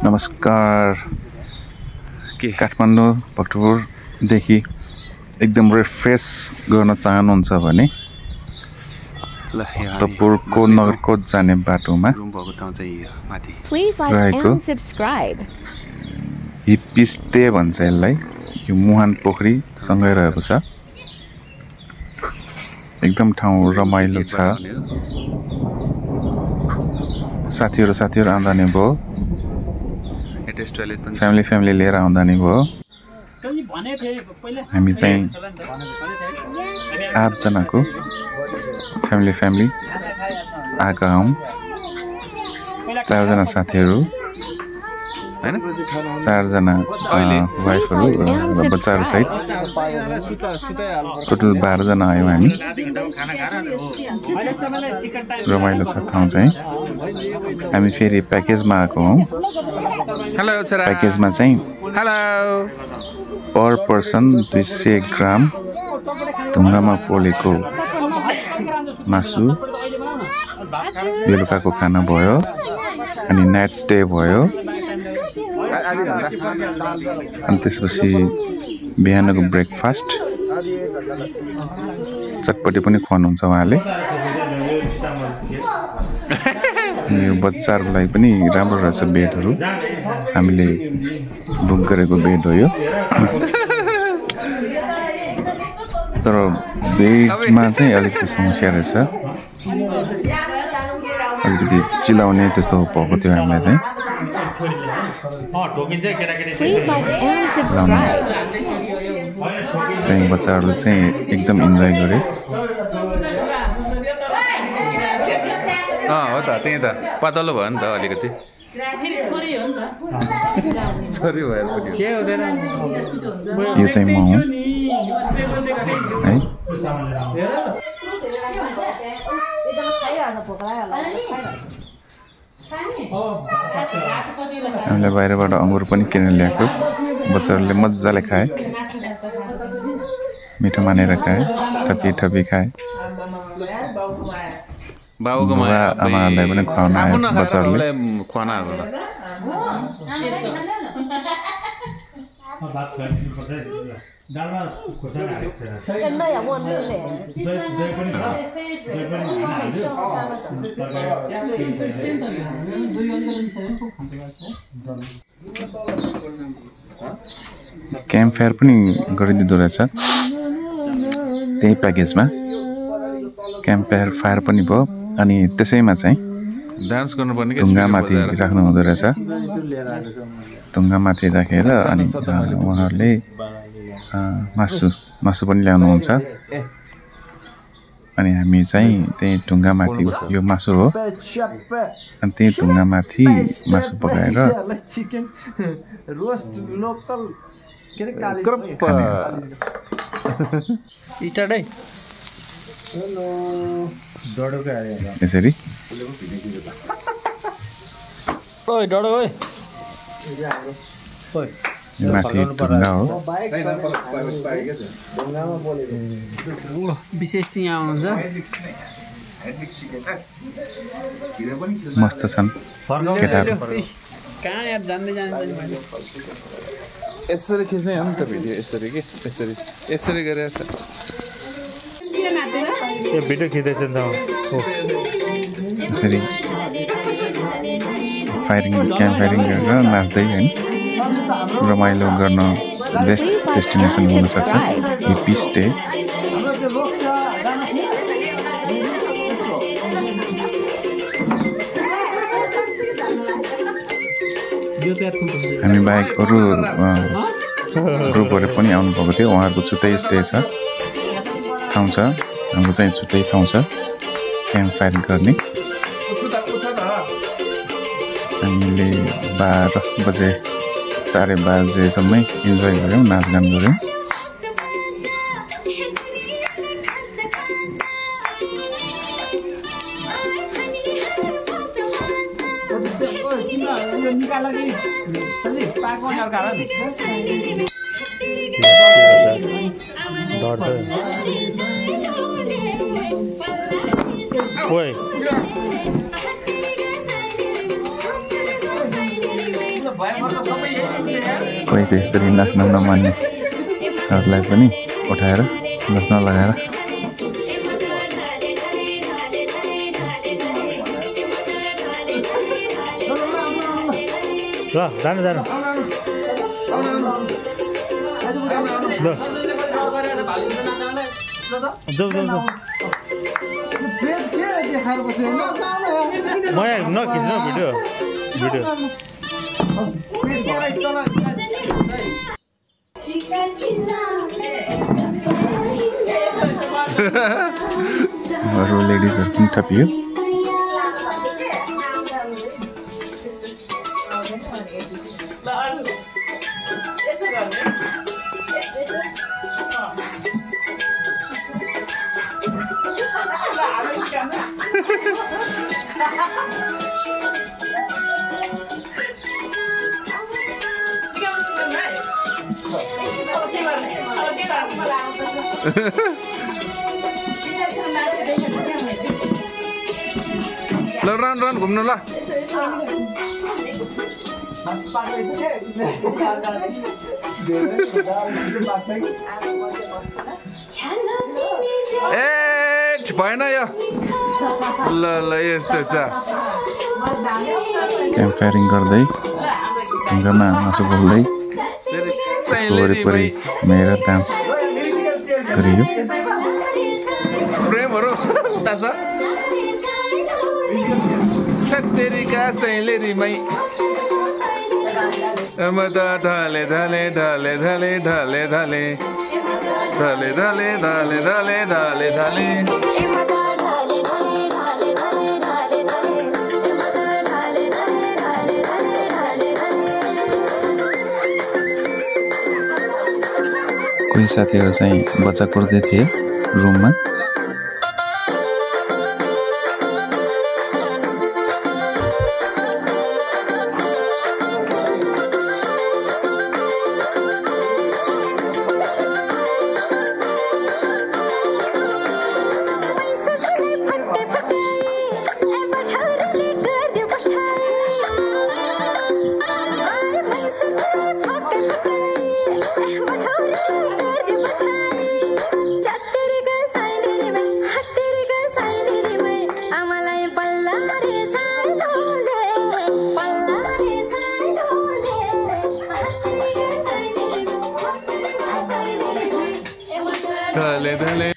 नमस्कार के काठमाडौँ भक्तपुरदेखि एकदम रिफ्रेश गर्न चाहनुहुन्छ भने भक्तपुरको नगरकोट जाने बाटोमा रहेको हिप्पी स्टे भन्छ यसलाई। यो मुहान पोखरी सँगै रहेको छ। एकदम ठाउँ रमाइलो छ। साथीहरु आउँदा नि भयो, फ्यामिली लिएर आउँदा नि भयो। हामी चाहिँ 8 जनाको फ्यामिली आएका हौं। 4 जना साथीहरु हैन, 4 जना वाइफहरु र बच्चाहरु सहित टोटल 12 जना आयौं हामी। रमाइलो छ ठाउँ चाहिँ। हामी फेरि प्याकेजमा आएको हौं। हेलो छोरा। प्याकेजमा चाहिँ पर पर्सन 200 ग्राम ढुङ्गामा पोलेको मासु, बेलुकाको खाना भयो, अनि नाइट स्टे भयो, अनि त्यसपछि बिहानको ब्रेकफास्ट, चटपटी पनि खुवाउनुहुन्छ उहाँले। यो बच्चाहरुको लागि पनि राम्रो रहेछ बेडहरु। हामीले बुक गरेको बेड हो यो। तर बेडमा चाहिँ अलिकति समस्या रहेछ। अलिकति चिलाउने त्यस्तो भएको थियो हामीलाई चाहिँ। बच्चाहरुले चाहिँ एकदम इन्जोय गरे। हो त, त्यही त पातलो भयो नि त अलिकति। छोरी भएर पनि के हुँदैन। यो चाहिँ म हुँ है। हामीले बाहिरबाट अंगुर पनि किनेर ल्याएको। बच्चाहरूले मज्जाले खाए, मिठो मानेर खाए, थपी खाए। बाबुको आमाहरूलाई पनि खुवाउन आए बच्चाहरूले। खुवाउन आएको क्याम्प फायर पनि गरिदिँदो रहेछ त्यही प्याकेजमा। क्याम्प फायर पनि भयो। अनि त्यसैमा चाहिँ डान्स गर्नुपर्ने ढुङ्गामाथि राख्नु हुँदो रहेछ। ढुङ्गामाथि राखेर अनि उहाँहरूले मासु पनि ल्याउनुहुन्छ। अनि हामी चाहिँ त्यही ढुङ्गामाथि, यो मासु हो, अनि त्यही ढुङ्गामाथि मासु पकाएर यसरी माथि ढुङ्गा हो। विशेष सिंह आउनुहुन्छ। मस्त छन् केटाहरु। कहाँ यार जान्दै यसरी खिच्ने हो नि त भिडियो। यसरी गरेर छ। यो भिडियो खिच्दैछ नि त। यसरी क्याम्प फायरिङ गरेर नाच्दै हैन रमाइलो गर्न बेस्ट डेस्टिनेसन हुन सक्छ हिप्पी स्टे। हामी बाहेक अरू ग्रुपहरू पनि आउनु भएको थियो। उहाँहरूको छुट्टै स्टे छ, ठाउँ छ। हाम्रो चाहिँ छुट्टै ठाउँ छ क्याम्प फायर गर्ने। हामीले 12 बजे 12:30 बजेसम्मै इन्जोय गऱ्यौँ, नाचगान गऱ्यौँ। कोहीको यसरी नाच्न नमान्नेहरूलाई पनि उठाएर नाच्न लगाएर ल जानु जानु ल जाऊ जाऊ जाऊ म नखिच्नु भिडियो भिडियो अरू लेडिजहरू पनि थपियो ल रन रन घुम्नु ल ए भएन यो ल ल यस्तो छ क्याम्प फायरिङ गर्दै ढुङ्गामा मासु बोल्दै त्यसको वरिपरि मेरा डान्स गरियो प्रेमहरू उता छ तेरिका सैलेरीमै म त ढले ढले ढले ढले ढले ढले ढले ढले ढले ढले ढले ढले कोही साथीहरू चाहिँ बच्चा कुर्दै थिए रुममा Dale, dale.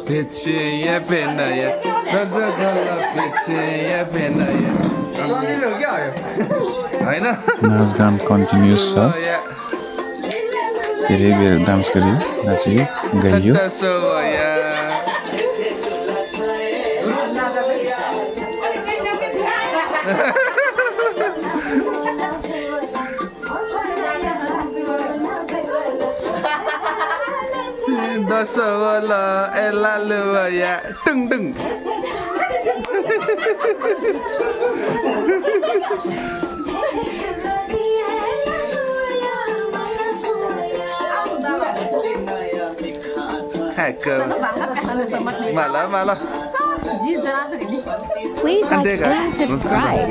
Peche penaya. Dada dala peche penaya. हैन नाचगान कन्टिन्युस छ धेरै बेर डान्स गरियो नाचियो गाइयो दसवला एलालुया टुङ टुङ Malah, malah. Please like and subscribe.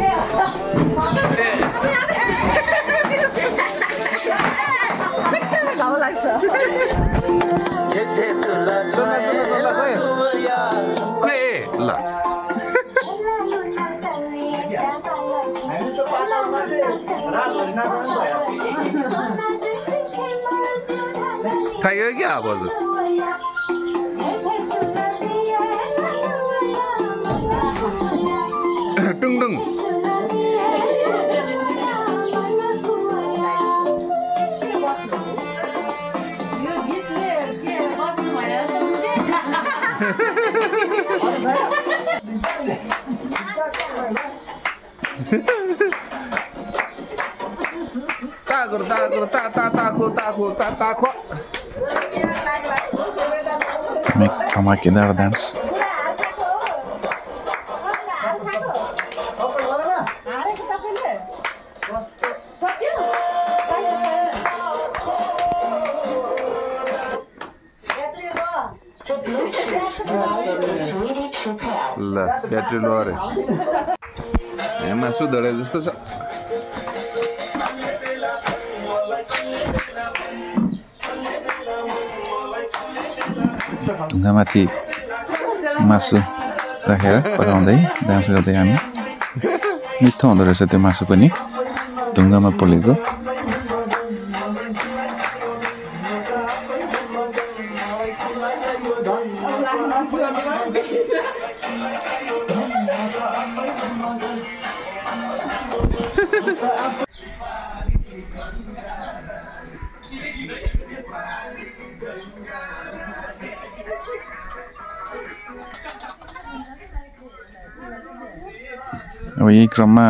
Tiger क्या आवाज टुङ टुङ takur takur ta ta taku taku ta taku make धमाकेदार डांस ल ब्याट्री लो रे एमा सुधरे जस्तो छ ढुङ्गामाथि मासु राखेर पकाउँदै डान्स गर्दै हामी मिठो हुँदो रहेछ त्यो मासु पनि ढुङ्गामा पोलेको अब यही क्रममा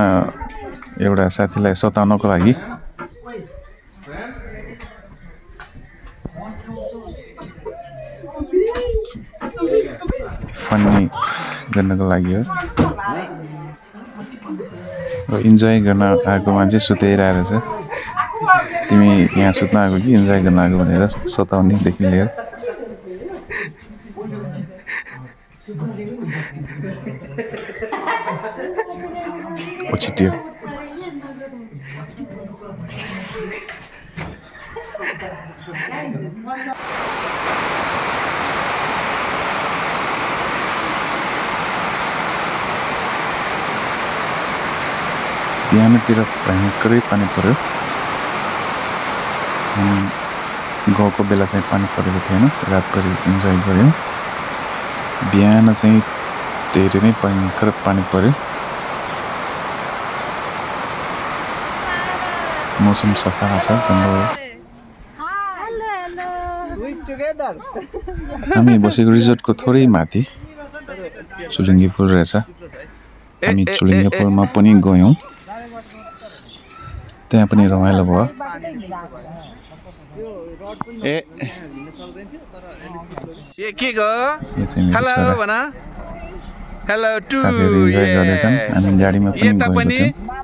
एउटा साथीलाई सताउनको लागि फन्नी गर्नको लागि हो इन्जोय गर्न आएको मान्छे सुताइरहेको छ तिमी यहाँ सुत्न आएको कि इन्जोय गर्न आएको भनेर सताउनेदेखि लिएर छिट्यो बिहानतिर भयङ्करै पानी पर्यो गाउँको बेला चाहिँ पानी परेको थिएन रातभरि इन्जोय गऱ्यौँ बिहान चाहिँ धेरै नै भयङ्कर पानी पर्यो मौसम सफा छ जङ्गल हामी बसेको रिजोर्टको थोरै माथि चुलिङ्गे पुल रहेछ हामी चुलिङ्गे पुलमा पनि गयौँ त्यहाँ पनि रमाइलो भयो साथीहरू इन्जोय गर्दैछन् हामी गाडीमा पनि गएको थियौँ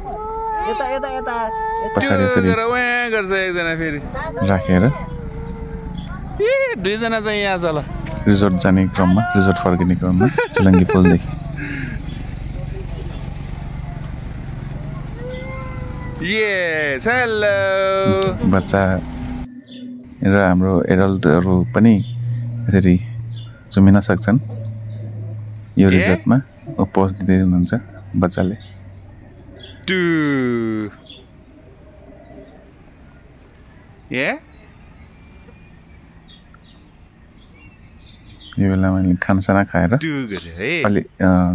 पछाडि यसरी राखेर दुईजना चाहिँ यहाँ चल रिजोर्ट जाने क्रममा रिजोर्ट फर्किने क्रममा चुलङ्गी पुलदेखि बच्चा र हाम्रो एडल्टहरू पनि यसरी झुमिन सक्छन् यो रिजोर्टमा पोज दिँदै हुनुहुन्छ बच्चाले यो बेला मैले खानासाना खाएर अलि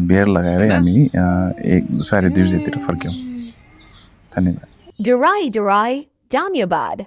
बियर लगाएरै हामी 1:30 बजेतिर फर्क्यौँ धन्यवाद Durai, Durai, Danyabad.